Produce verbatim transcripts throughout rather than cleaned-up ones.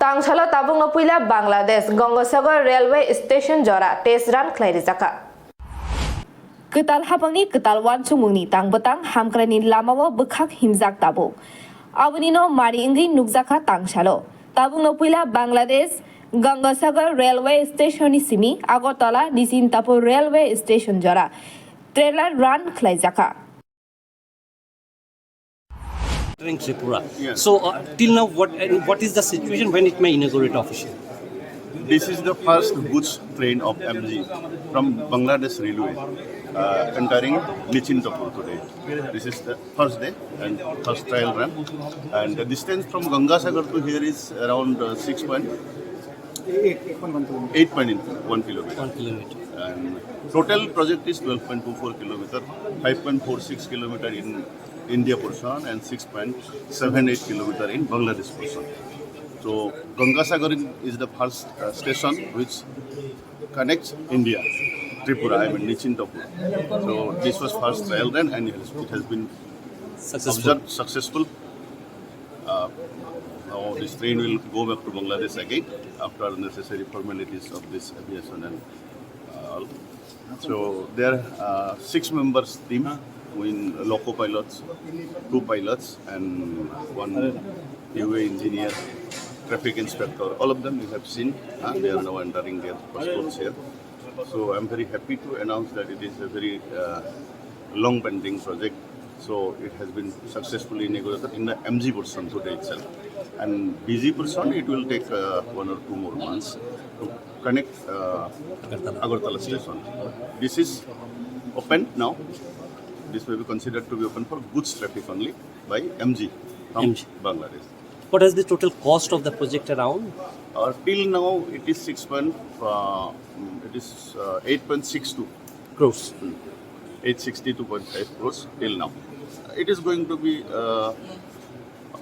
Tangsalo tabukno puila Bangladesh Gangasagar Railway Station jora test run khlai rijak kha. Kwtal hapangni kwtal uansukmungni tang bwtang hamkraini lamao bwkhak himjak tabuk. Abonino mari wngwi nukjakha tangsalo. Tabukno puila Bangladesh Gangasagar Railway Stationni simi Agartala Nishintapur Railway Station jora trailer run khlaijakha. Entering Tripura. Yes. So, uh, till now, what, and what is the situation when it may inaugurate officially? This is the first goods train of M G from Bangladesh Railway, uh, entering Nishintapur today. This is the first day and first trial run. And the distance from Gangasagar to here is around, uh, six point eight point one kilometer. One kilometer. And total project is twelve point two four kilometer, five point four six kilometer in India portion and six point seven eight kilometer in Bangladesh portion. So Gangasagar is the first, uh, station which connects India, Tripura, I mean Nishintapur. So this was first trial run and it has, it has been Successful. Observed successful. Uh, now this train will go back to Bangladesh again after necessary formalities of this aviation and, uh, all. So there are, uh, six members team, in loco pilots, two pilots and one U A engineer, traffic inspector. All of them you have seen, uh, they are now entering their passports here. So I'm very happy to announce that it is a very, uh, long pending project. So it has been successfully inaugurated in the M G portion today itself. And B G portion, it will take, uh, one or two more months to connect, uh, Agartala. Agartala station. This is open now. This may be considered to be open for goods traffic only by M G from M G. Bangladesh. What is the total cost of the project around? Uh, till now, it is six point, uh, mm, it is, uh, eight point six two. Crores. Hmm. Eight sixty-two point five crores till now. It is going to be, uh,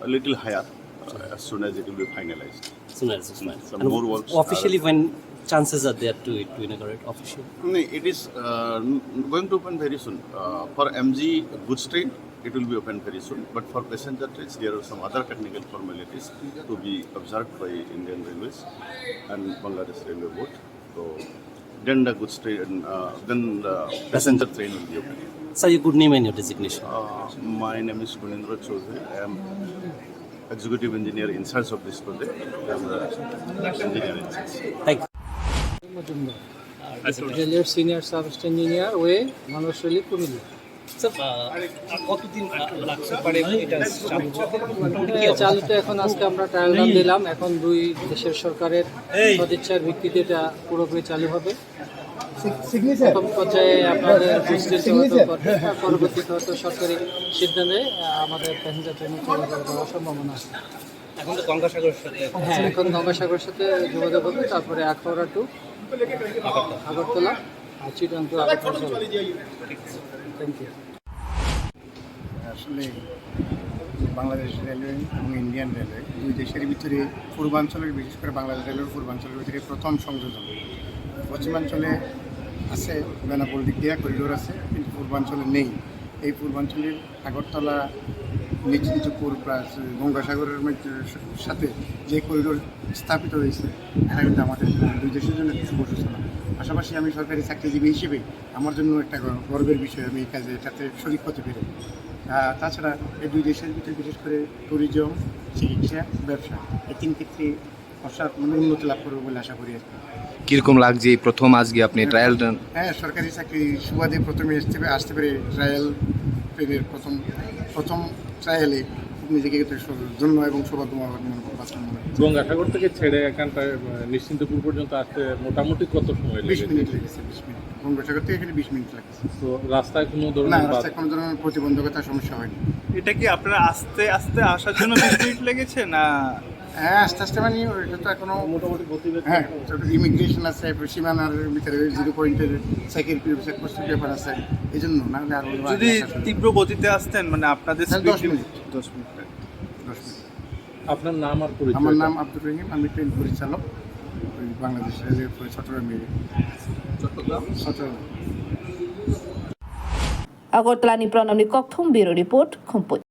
a little higher, uh, as soon as it will be finalized. Soon as, soon as. Some And more works officially, are when chances are there to, to inaugurate officially? No, it is, uh, n-, going to open very soon. Uh, for M G goods train, it will be open very soon. But for passenger trains, there are some other technical formalities to be observed by Indian Railways and Bangladesh Railway Board. So then the goods train, uh, then the passenger train will be opening. Sir, your good name and your designation? Uh, my name is Gunendra Chaudhary. I am executive engineer in charge of this project. I am the engineer in charge. Thank you. Majumdar, আচ্ছা। রেলের senior sub engineer way মানুষ রেলি কুমিল্লা। স্যার, আহ, কতদিন, আহ, লাগতে পারে এটা চালু হতে? হ্যাঁ, চালুতে এখন আজকে আমরা ট্রায়াল রান দিলাম। এখন দুই দেশের সরকারের সদিচ্ছার ভিত্তিতে এটা পুরোপুরি চালু হবে। প্রথম পর্যায়ে আপনাদের বুঝতে হবে, তার পরবর্তীতে হয়তো সরকারি সিদ্ধান্তে, আহ, আমাদের প্যাসেঞ্জার ট্রেন চলাচল করার সম্ভাবনা আছে। এখন তো গঙ্গাসাগরের সাথে। হ্যাঁ, এখন গঙ্গাসাগরের সাথে যোগাযোগ হবে, তারপরে আখাউড়া টু আগরতলা। আগরতলা আর চিটাং টু আগরতলা চলে। Thank you. আসলে বাংলাদেশ রেলওয়ে এবং ইন্ডিয়ান রেলওয়ে দুই দেশের ভিতরে পূর্বাঞ্চলের, বিশেষ করে বাংলাদেশ রেলওয়ের পূর্বাঞ্চলের ভিতরে প্রথম সংযোজন। পশ্চিমাঞ্চলে আছে, বেনাপোল দিক দিয়ে করিডোর আছে, কিন্তু পূর্বাঞ্চলে নেই। এই পূর্বাঞ্চলের আগরতলা, নিশ্চিন্তপুর প্লাস গঙ্গাসাগরের মধ্যে সাথে যে করিডোর স্থাপিত হয়েছে, এটা কিন্তু আমাদের দুই দেশের জন্য একটি শুভ সূচনা। পাশাপাশি আমি সরকারি চাকরিজীবী হিসেবে আমার জন্য একটা গর-, গর্বের বিষয়, আমি এই কাজে এটাতে শরিক হতে পেরে। আহ, তাছাড়া এই দুই দেশের ভিতরে বিশেষ করে ট্যুরিজম, চিকিৎসা, ব্যবসা, এই তিন ক্ষেত্রে অসাধারণ উন্নতি লাভ করবে বলে আশা করি আর কি। কিরকম লাগছে এই প্রথম আজকে আপনি ট্রায়াল রান? হ্যাঁ, সরকারি চাকরি সুবাদে প্রথমে আসতে পে-, আসতে পেরে ট্রায়াল পেরিয়ড প্রথম, প্রথম ট্রায়ালে খুব নিজেকে একটু সৌ-, ধন্য এবং সৌভাগ্যবান মনে করি, বাস্তব মনে করি। গঙ্গাসাগর থেকে ছেড়ে এখানটায়, আহ, নিশ্চিন্তপুর পর্যন্ত আসতে মোটামুটি কত সময় বিশ লেগেছে? মিনিট লেগেছে, বিশ মিনিট। গঙ্গাসাগর থেকে এখানে বিশ মিনিট লাগেছে। তো রাস্তায় কোনো ধরনের না, বাধা? রাস্তায় কোনো ধরনের প্রতিবন্ধকতা সমস্যা হয়নি। এটা কি আপনারা আস্তে আস্তে আসার জন্য বিশ মিনিট লেগেছে না? হ্যাঁ, আস্তে আস্তে মানে ওইটা তো এখনো মোটামুটি গতিবেগ হ্যাঁ, তো ইমিগ্রেশন আছে, এরপর সীমানার ভিতরে জিরো পয়েন্টের চেক ইন চেক পোস্টের ব্যাপার আছে, এই জন্য না হলে আরো যদি আগে আসা তীব্র গতিতে আসতেন, মানে আপনাদের তাহলে স্পিড দশ লিমিট। মিনিট। দশ মিনিট। দশ মিনিট। আপনার নাম আর পরিচয়? আমার নাম আব্দুর রহিম, আমি ট্রেন পরিচালক, ওই বাংলাদেশ রেলওয়ে চট্টগ্রাম। চট্টগ্রাম? Chittagong. Agartala ni Pranamni Kokthum, Bureau Report, Khumpui.